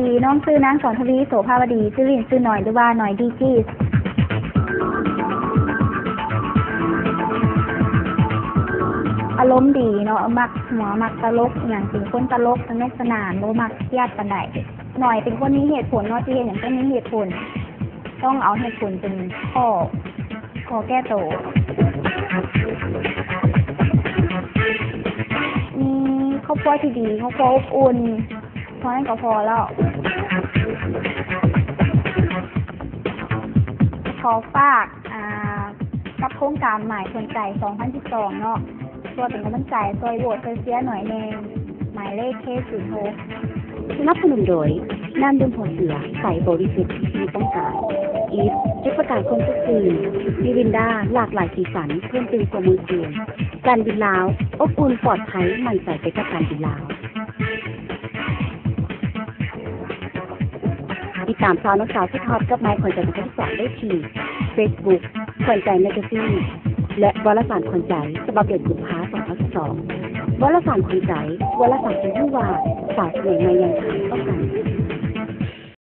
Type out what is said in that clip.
ດີ ນ້ອງຊື່ນາງສອນທະວີ ໂສພາວະດີ ຊື່ຫຼິ້ນຊື່ໜ້ອຍ ຫຼືວ່າໜ້ອຍດີຈີ. ອາລົມດີເນາະ ມັກຫົວ ມັກຕະຫຼົກອີ່ຫຍັງ ເປັນຄົນຕະຫຼົກ ສະໜຸກສະໜານ ບໍ່ມັກຄຽດປານໃດ. ໜ້ອຍເປັນຄົນມີເຫດຜົນເນາະ ຊິເຮັດຫຍັງຕ້ອງມີເຫດຜົນ ຕ້ອງເອົາເຫດຜົນເປັນຂໍ້ ຂໍ້ແກ້ໂຕ. ມີຄອບຄົວທີ່ດີ ຄອບຄົວອົບອຸ່ນ ເທົ່ານັ້ນກໍພໍແລ້ວ. ຂໍຝາກ ອ່າ ກັບໂຄງການໝາຍຂວັນໃຈສອງພັນສິບສອງເນາະ ຊ່ວຍເປັນກຳລັງໃຈ ຊ່ວຍໂຫວດ ຊ່ວຍເຊຍໜ້ອຍແດ່ ໝາຍເລກເຄສູນຫົກ. ສະໜັບສະໜູນໂດຍ ນ້ຳດື່ມຫົວເສືອ ໃສ ບໍລິສຸດ ມີຕ້ອງການ ອີຟ ເຮັດປະກັນຄວາມສົດຊື່ນ ມີລິນດາ ຫຼາກຫຼາຍສີສັນ ເພີ່ມຕື່ມຄວາມມ່ວນຊື່ນ. ການບິນລາວ ອົບອຸ່ນ ປອດໄພ ໝັ້ນໃຈໄປກັບການບິນລາວ. ຕິດຕາມຂ່າວນ້ອງສາວສຸດຮອດກັບໄມຂວັນໃຈສອງພັນສິບສອງໄດ້ທີ່ເຟສບຸກ ຂວັນໃຈແມກາຊີນ ແລະ ວາລະສານຂວັນໃຈ ສະບັບເດືອນກຸມພາ ສອງພັນສິບສອງ. ວາລະສານຂວັນໃຈ ວາລະສານທີ່ຮູ້ວ່າສາວສະໄໝໃໝ່ຢ່າງໃຜຕ້ອງການ.